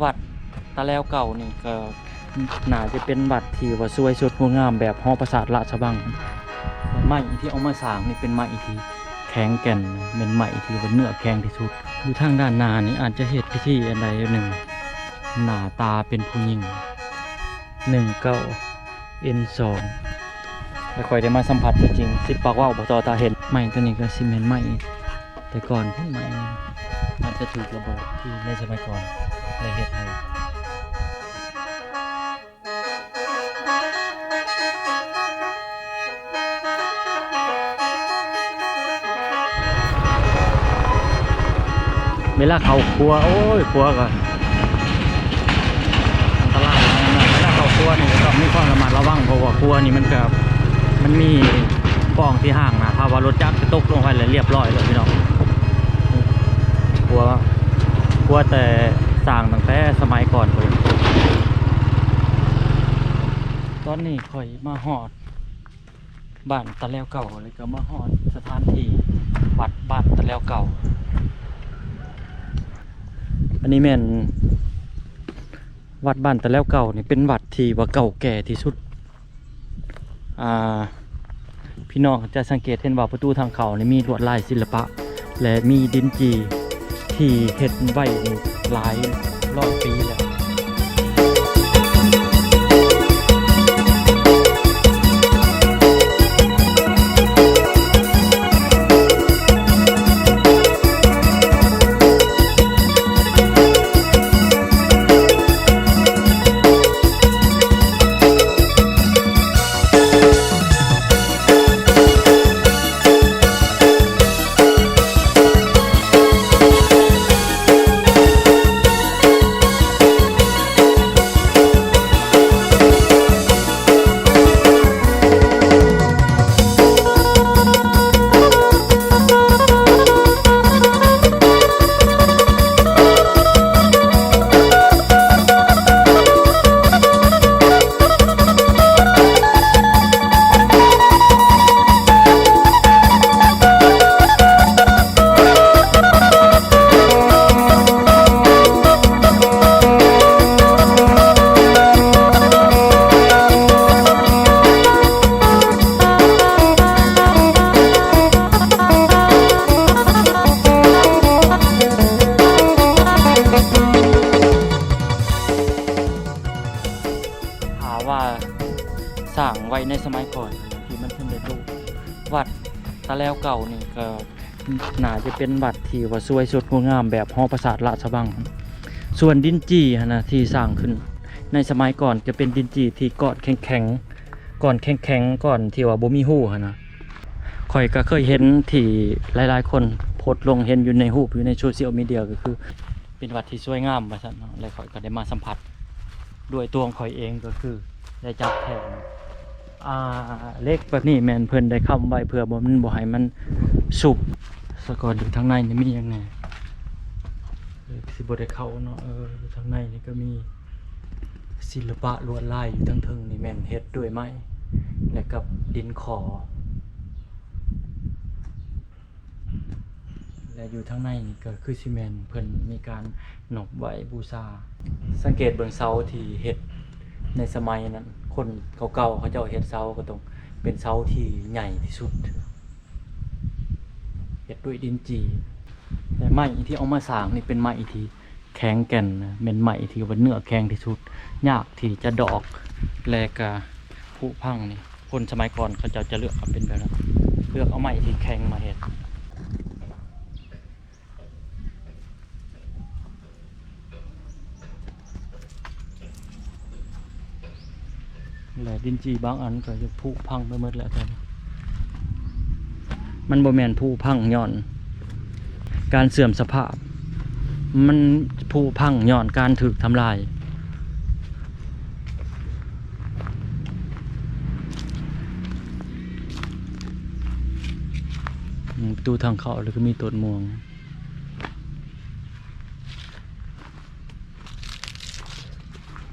ວັດຕາແລວເກົ່ານີ້ກໍໜ້າຈະເປັນວັດທີ່ວ່າສວຍສົດງົດງາມແບບຫໍປາສາດລາຊະວັງ. ແລະໄມ້ທີ່ເອົາມາສ້າງນີ້ເປັນໄມ້ທີ່ແຂງແກ່ນ, ແມ່ນໄມ້ທີ່ວ່າເນື້ອແຂງທີ່ສຸດ. ຢູ່ທາງດ້ານໜ້ານີ້ອາດຈະເຮັດພິທີອັນໃດອັນໜຶ່ງ, ໜ້າຕາເປັນຜູ້ຍິງ ໜຶ່ງເກົ້າ ເອັນສອງ ແລະຂ້ອຍໄດ້ມາສຳຜັດຕົວຈິງ, ສິປາກເວົ້າບໍ່ຕໍ່ຕາເຫັນ. ໄມ້ຕົວນີ້ກໍຊິແມ່ນໄມ້ແຕ່ກ່ອນພຸ້ນ, ໄມ້ອາດຈະຖືກລະເບີດທີ່ໃນສະໄໝກ່ອນໄດ້ເຮັດໃຫ້. ເວລາເຂົ້າຄົວ, ໂອ້ຍ, ຄົວກໍອັນຕະລາຍ. ເວລາເຂົ້າຄົວນີ້ກໍຕ້ອງມີຄວາມລະມັດລະວັງ, ເພາະວ່າຄົວນີ້ມັນກໍ ມັນມີປ່ອງທີ່ຫ້າງນະ, ຖ້າວ່າລົດຈັກຈະຕົກລົງໄປແລ້ວລຽບຮ້ອຍເລີຍພີ່ນ້ອງ. ຄົວ, ຄົວແຕ່ສ້າງຕັ້ງແຕ່ສະໄໝກ່ອນພຸ້ນ. ຕອນນີ້ຂ້ອຍມາຮອດ ບ້ານຕາແລວເກົ່າ ແລ້ວກໍມາຮອດສະຖານທີ່ວັດບ້ານຕາແລວເກົ່າ. ອັນນີ້ແມ່ນວັດບ້ານຕາແລວເກົ່ານີ້ ເປັນວັດທີ່ວ່າເກົ່າແກ່ທີ່ສຸດ. ອ່າ ພີ່ນ້ອງຈະສັງເກດເຫັນວ່າປະຕູທາງເຂົ້ານີ້ມີລວດລາຍສິລະປະ ແລະ ມີດິນຈີ່ທີ່ເຮັດໄວ້ນີ້ຫຼາຍຮ້ອຍປີແລ້ວ. ຖ້າວ່າສ້າງໄວ້ໃນສະໄໝກ່ອນທີ່ມັນສຳເລັດຮູບ, ວັດຕາແລວເກົ່ານີ້ກໍໜ້າຈະເປັນວັດທີ່ວ່າສວຍສົດງົດງາມແບບຫໍປາສາດລາຊະວັງ. ສ່ວນດິນຈີ່ຫັ້ນນະ ທີ່ສ້າງຂຶ້ນໃນສະໄໝກ່ອນຈະເປັນດິນຈີ່ທີ່ກ້ອນແຂງໆ, ກ້ອນແຂງໆ, ກ້ອນທີ່ວ່າບໍ່ມີຮູຫັ້ນນະ. ຂ້ອຍກໍເຄີຍເຫັນທີ່ຫຼາຍໆຄົນໂພສລົງ, ເຫັນຢູ່ໃນຮູບ ຢູ່ໃນໂຊຊຽວມີເດຍ ກໍຄືເປັນວັດທີ່ສວຍງາມວ່າຊັ້ນເນາະ, ແລະ ຂ້ອຍກໍໄດ້ມາສຳຜັດດ້ວຍຕົວຂອງຂ້ອຍເອງ, ກໍຄືໄດ້ຈັບແຂນ. ອ່າ ເຫຼັກແບບນີ້ແມ່ນເພິ່ນໄດ້ຄ້ຳໄວ້ເພື່ອບໍ່ ມັນບໍ່ໃຫ້ມັນຊຸບ. ສະກ່ອນຢູ່ທາງໃນນີ້ມີຫຍັງແດ່? ເອີ ຊິບໍ່ໄດ້ເຂົ້າເນາະ. ເອີ ຢູ່ທາງໃນນີ້ກໍມີ ສິລະປະລວດລາຍຢູ່ທາງເທິງນີ້ແມ່ນເຮັດດ້ວຍໄມ້ ແລະ ກັບດິນຂໍ ແລະ ຢູ່ທາງໃນນີ້ກໍຄືຊິແມ່ນເພິ່ນມີການນົບໄຫວ້ບູຊາ. ສັງເກດເບິ່ງເສົາທີ່ເຮັດໃນສະໄໝນັ້ນ, ຄົນເກົ່າໆ ເຂົາເຈົ້າເຮັດເສົາກໍຕ້ອງເປັນເສົາທີ່ໃຫຍ່ທີ່ສຸດ ເຮັດດ້ວຍດິນຈີ່. ແລະ ໄມ້ທີ່ເອົາມາສ້າງນີ້ເປັນໄມ້ທີ່ ແຂງແກ່ນນະ, ແມ່ນໄມ້ທີ່ວ່າເນື້ອແຂງທີ່ສຸດ, ຍາກທີ່ຈະດອກ ແລະກະຜຸພັງນີ້. ຄົນສະໄໝກ່ອນເຂົາເຈົ້າຈະເລືອກເອົາເປັນແບບນັ້ນ, ເລືອກເອົາໄມ້ທີ່ແຂງມາເຮັດ. ແລະ ດິນຈີ່ບາງອັນກໍຈະຜຸພັງໄປໝົດແລ້ວ. ແຕ່ມັນບໍ່ແມ່ນຜຸພັງຍ້ອນການເສື່ອມສະພາບ, ມັນຜຸພັງຍ້ອນການຖືກທຳລາຍ. ອືມ ປະຕູທາງເຂົ້າ ແລ້ວກໍມີຕົ້ນມ່ວງ.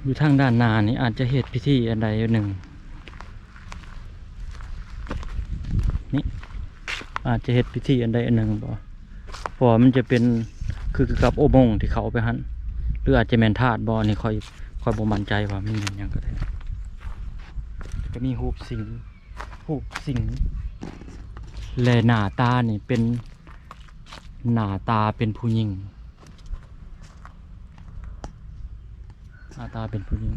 ຢູ່ທາງດ້ານໜ້ານີ້ອາດຈະເຮັດພິທີອັນໃດອັນໜຶ່ງ. ນີ້ ອາດຈະເຮັດພິທີອັນໃດອັນໜຶ່ງບໍ? ເພາະວ່າມັນຈະເປັນຄືກັບອຸໂມງທີ່ເຂົ້າໄປຫັ້ນ. ຫຼືອາດຈະແມ່ນທາດບໍ່ ອັນນີ້ຂ້ອຍ ຂ້ອຍບໍ່ໝັ້ນໃຈວ່າມັນແມ່ນຫຍັງກັນແທ້. ກໍມີຮູບສິງ ຮູບສິງ ແລະໜ້າຕານີ້ເປັນ ໜ້າຕາເປັນຜູ້ຍິງ ໜ້າຕາເປັນຜູ້ຍິງ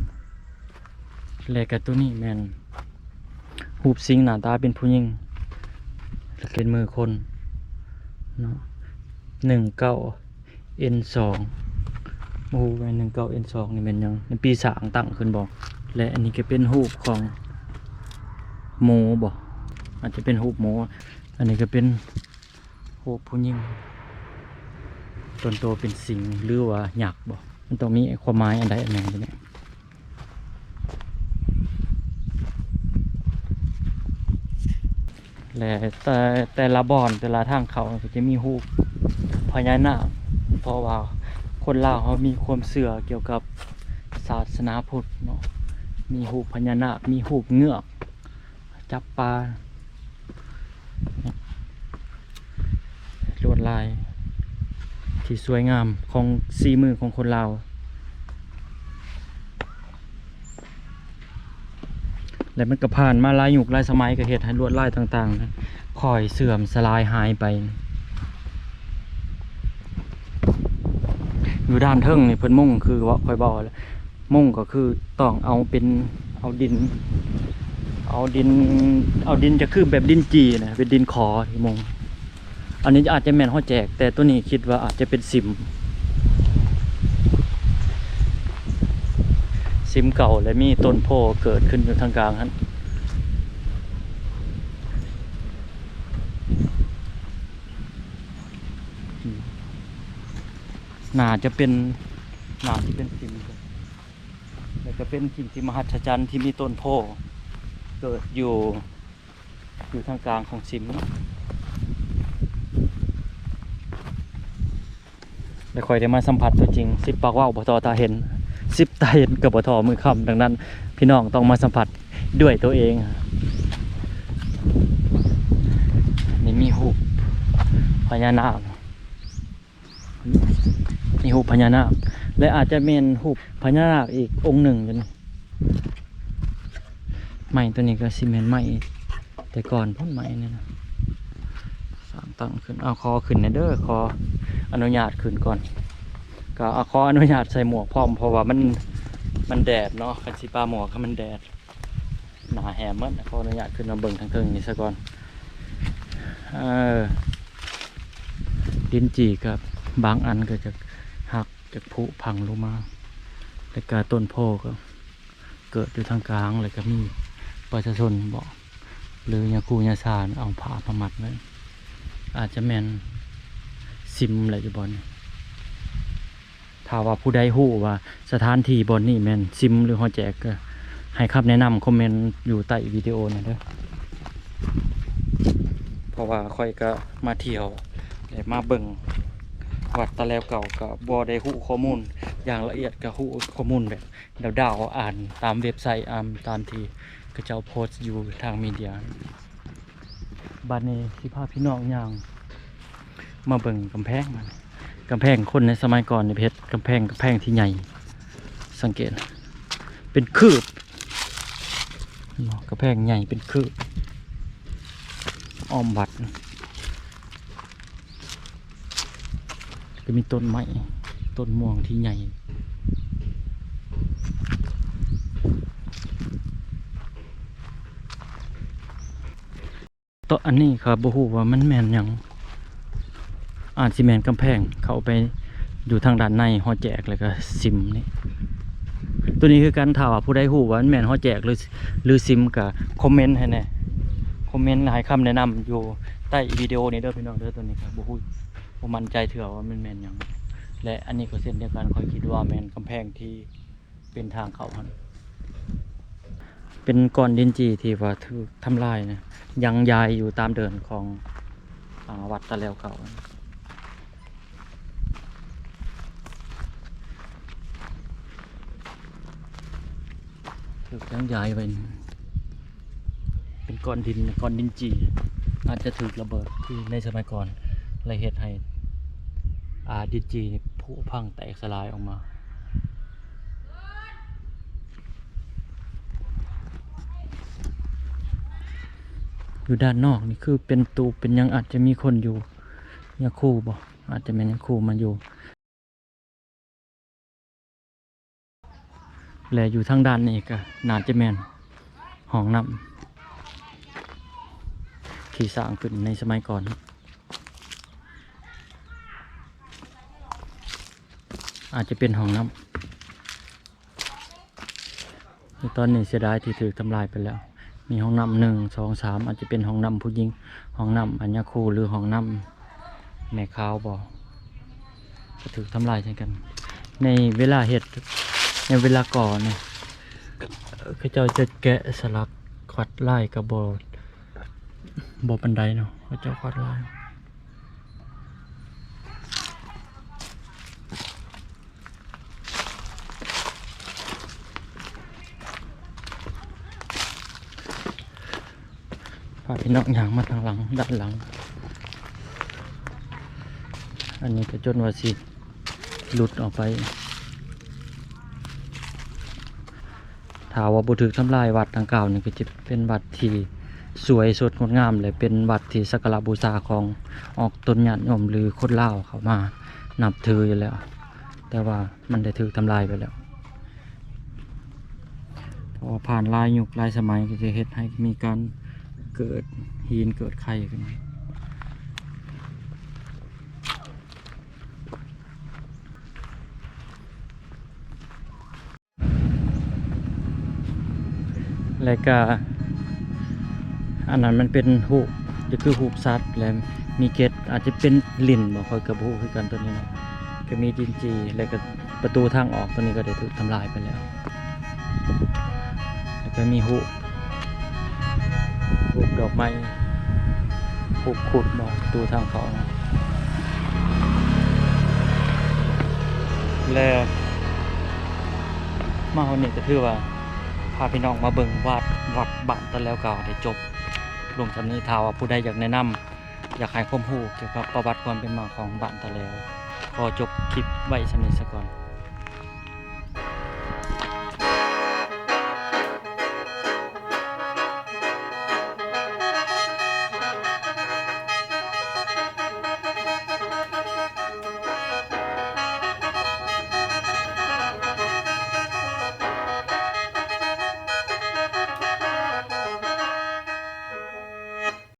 ແລະກະໂຕນີ້ແມ່ນຮູບສິງໜ້າຕາເປັນຜູ້ຍິງ ແລະເປັນມືຄົນເນາະ ໜຶ່ງເກົ້າເອັນສອງ ບໍ່ຮູ້ວ່າໜຶ່ງເກົ້າເອັນສອງນີ້ແມ່ນຫຍັງ ໃນປີສ້າງຕັ້ງຂຶ້ນບໍ່ ແລະອັນນີ້ກະເປັນຮູບຂອງໝູບໍ່ ອາດຈະເປັນຮູບໝູ ອັນນີ້ກະເປັນ ໂອ້ ຜູ້ຍິງ ຕົນໂຕເປັນສິງ ຫຼືວ່າຍັກບໍ່ ມັນຕ້ອງມີຄວາມໝາຍອັນໃດອັນໜຶ່ງຢູ່ນີ້ ແລະແຕ່ ແຕ່ລະບ່ອນ ແຕ່ລະທາງເຂົ້າກໍຈະມີຮູບພະຍານາກ ເພາະວ່າຄົນລາວເຮົາມີຄວາມເຊື່ອກ່ຽວກັບສາສະໜາພຸດເນາະ ມີຮູບພະຍານາກ ມີຮູບເງືອກ ຈັບປາ ລວດລາຍທີ່ສວຍງາມຂອງສີມືຂອງຄົນລາວ ແລະມັນກໍຜ່ານມາຫຼາຍຍຸກຫຼາຍສະໄໝ ກໍເຮັດໃຫ້ລວດລາຍຕ່າງໆ ຄ່ອຍເສື່ອມສະຫຼາຍຫາຍໄປ. ຢູ່ດ້ານເທິງນີ້ເພິ່ນມຸງ ຄືເວົ້າ ຂ້ອຍເວົ້າແຫຼະ ມຸງກໍຄືຕ້ອງເອົາເປັນ ເອົາດິນ ເອົາດິນ ເອົາດິນຈະຄືແບບດິນຈີ່ນະ ເປັນດິນຂໍທີ່ມຸງ ອັນນີ້ອາດຈະແມ່ນຫົວແຈກ ແຕ່ໂຕນີ້ຄິດວ່າອາດຈະເປັນສິມ ສິມເກົ່າ ແລະມີຕົ້ນໂພເກີດຂຶ້ນຢູ່ທາງກາງຫັ້ນ. ໜ້າຈະເປັນ ໜ້າຈະເປັນສິມ ແລ້ວກໍເປັນສິ່ງທີ່ມະຫັດສະຈັນທີ່ມີຕົ້ນໂພເກີດຢູ່ ຢູ່ທາງກາງຂອງສິມ ແລະຂ້ອຍໄດ້ມາສຳຜັດຕົວຈິງ ສິບປາກເວົ້າບໍ່ທໍ່ຕາເຫັນ ສິບຕາເຫັນກໍບໍ່ທໍ່ມືຄຳ ດັ່ງນັ້ນ ພີ່ນ້ອງຕ້ອງມາສຳຜັດດ້ວຍຕົວເອງ. ນີ້ມີຮູບພະຍານາກ ມີຮູບພະຍານາກ ແລະອາດຈະແມ່ນຮູບພະຍານາກອີກອົງໜຶ່ງຢູ່ນີ້ ໄມ້ຕົວນີ້ກໍຊິແມ່ນໄມ້ແຕ່ກ່ອນພຸ້ນ ໄມ້ນີ້ນະ ສ້າງຕັ້ງຂຶ້ນ ເອົາ ຂໍຂຶ້ນແດ່ເດີ ຂໍອະນຸຍາດຂຶ້ນກ່ອນ ກໍ ເອົາ ຂໍອະນຸຍາດໃສ່ໝວກພ້ອມ ເພາະວ່າມັນ ມັນແດດເນາະ ຄັນຊິປາໝວກໃຫ້ມັນແດດ ໜ້າແຫມໝົດ ຂໍອະນຸຍາດຂຶ້ນມາເບິ່ງທາງເທິງນີ້ສາກ່ອນ ເອີ ດິນຈີ່ກໍບາງອັນກໍຈະຫັກ ຈະຜຸພັງລົງມາ ແລ້ວກໍຕົ້ນໂພກໍເກີດຢູ່ທາງກາງ ແລ້ວກໍມີປະຊາຊົນບໍ ຫຼືຍາຄູຍາຊາເອົາຜ້າມາມັດໄວ້ ອາດຈະແມ່ນສິມແຫຼະຢູ່ບ່ອນນີ້. ຖ້າວ່າຜູ້ໃດຮູ້ວ່າສະຖານທີ່ບ່ອນນີ້ແມ່ນສິມ ຫຼືຫໍແຈກ ກໍໃຫ້ຄຳແນະນຳ ຄອມເມັນຢູ່ໃຕ້ວິດີໂອນີ້ເດີ ເພາະວ່າຂ້ອຍກໍມາທ່ຽວ ແລະມາເບິ່ງວັດຕາແລວເກົ່າ ກໍບໍ່ໄດ້ຮູ້ຂໍ້ມູນຢ່າງລະອຽດ ກໍຮູ້ຂໍ້ມູນແບບດາວໆ ອ່ານຕາມເວັບໄຊ ອ່ານຕາມທີ່ເຂົາເຈົ້າໂພສຢູ່ທາງມີເດຍ. ບາດນີ້ຊິພາພີ່ນ້ອງຍ່າງມາເບິ່ງກຳແພງ ກຳແພງຄົນໃນສະໄໝກ່ອນນີ້ເຮັດກຳແພງ ກຳແພງທີ່ໃຫຍ່ ສັງເກດເປັນຄືບເນາະ ກຳແພງໃຫຍ່ເປັນຄືບ ອ້ອມວັດ ກໍມີຕົ້ນໄມ້ ຕົ້ນມ່ວງທີ່ໃຫຍ່ ໂຕະອັນນີ້ຂ້ອຍບໍ່ຮູ້ວ່າມັນແມ່ນຫຍັງ ອາດຊິແມ່ນກຳແພງ ເຂົ້າໄປຢູ່ທາງດ້ານໃນຫໍແຈກ ແລ້ວກໍສິມນີ້ ໂຕນີ້ຄືກັນ ຖ້າວ່າຜູ້ໃດຮູ້ວ່າມັນແມ່ນຫໍແຈກ ຫຼື ຫຼືສິມ ກໍຄອມເມັນໃຫ້ແດ່ ຄອມເມັນ ແລະໃຫ້ຄຳແນະນຳຢູ່ໃຕ້ວິດີໂອນີ້ເດີພີ່ນ້ອງເດີ ໂຕນີ້ກໍບໍ່ຮູ້ ບໍ່ໝັ້ນໃຈເທື່ອວ່າມັນແມ່ນຫຍັງ ແລະອັນນີ້ກໍເຊັ່ນດຽວກັນ ຂ້ອຍຄິດວ່າແມ່ນກຳແພງທີ່ເປັນທາງເຂົ້າຫັ້ນ ເປັນກ້ອນດິນຈີ່ທີ່ວ່າຖືກທຳລາຍນະ ຍັງຢາຍຢູ່ຕາມເດີ່ນຂອງ ອາ ວັດຕາແລວເກົ່າ ຖືກຍັງຢາຍໄວ້ ເປັນກ້ອນດິນ ກ້ອນດິນຈີ່ ອາດຈະຖືກລະເບີດຄືໃນສະໄໝກ່ອນ ແລະເຮັດໃຫ້ ອາ ດິນຈີ່ນີ້ຜຸພັງແຕກສະຫຼາຍອອກມາ ຢູ່ດ້ານນອກນີ້ຄືເປັນຕູບເປັນຫຍັງ ອາດຈະມີຄົນຢູ່ ຍາຄູບໍ ອາດຈະແມ່ນຍາຄູມາຢູ່ ແລະ ຢູ່ທາງດ້ານນີ້ກໍໜ້າຈະແມ່ນຫ້ອງນ້ຳທີ່ສ້າງຂຶ້ນໃນສະໄໝກ່ອນ ອາດຈະເປັນຫ້ອງນ້ຳ. ໃນຕອນນີ້ເສຍດາຍທີ່ຖືກທຳລາຍໄປແລ້ວ. ມີຫ້ອງນ້ຳໜຶ່ງ ສອງ ສາມ ອາດຈະເປັນຫ້ອງນ້ຳຜູ້ຍິງ, ຫ້ອງນ້ຳອາຍາຄູ ຫຼື ຫ້ອງນ້ຳແມ່ຂາວບໍ ກໍຖືກທຳລາຍເຊັ່ນກັນ. ໃນເວລາເຮັດ ໃນເວລາກໍ່ນີ້ ເຂົາເຈົ້າຈະແກະສະຫຼັກຂວັດລາຍກໍບໍ່ ບໍ່ປານໃດເນາະ ເຂົາເຈົ້າຂວັດລາຍ. ພາພີ່ນ້ອງຍ່າງມາທາງຫຼັງ ດ້ານຫຼັງ ອັນນີ້ກໍຈົນວ່າຊິຫຼຸດອອກໄປ. ຖ້າວ່າບໍ່ຖືກທຳລາຍ ວັດດັ່ງກ່າວນີ້ກໍຈະເປັນວັດທີ່ສວຍສົດງົດງາມ ແລະ ເປັນວັດທີ່ສັກກາລະບູຊາຂອງອອກຕົນຍາດໂຍມ ຫຼື ຄົນລາວເຂົ້າມານັບຖືຢູ່ແລ້ວ. ແຕ່ວ່າມັນໄດ້ຖືກທຳລາຍໄປແລ້ວ ເພາະວ່າຜ່ານຫຼາຍຍຸກຫຼາຍສະໄໝ ກໍຈະເຮັດໃຫ້ມີການເກີດຫີນເກີດໄຄຂຶ້ນມາ. ແລະກະ ອັນນັ້ນມັນເປັນຮູບ ກໍຄືຮູບສັດ ແລະມີເກັດ ອາດຈະເປັນລິ້ນບໍ ຂ້ອຍກໍບໍ່ຮູ້ຄືກັນໂຕນີ້ເນາະ. ກໍມີດິນຈີ່ ແລະກະປະຕູທາງອອກໂຕນີ້ກໍໄດ້ຖືກທຳລາຍໄປແລ້ວ. ແລ້ວກໍມີຮູບ ຮູບດອກໄມ້ ຮູບຄຸດເນາະ ປະຕູທາງເຂົ້າເນາະ. ແລະ ມາຮອດນີ້ກໍຖືວ່າພາພີ່ນ້ອງມາເບິ່ງວັດ ວັດບ້ານຕາແລວເກົ່າໄດ້ຈົບລົງສ່ຳນີ້. ຖ້າວ່າຜູ້ໃດຢາກແນະນຳ ຢາກໃຫ້ຄວາມຮູ້ກ່ຽວກັບປະຫວັດຄວາມເປັນມາຂອງບ້ານຕາແລວ ຂໍຈົບຄລິບໄວ້ສ່ຳນີ້ສາກ່ອນ.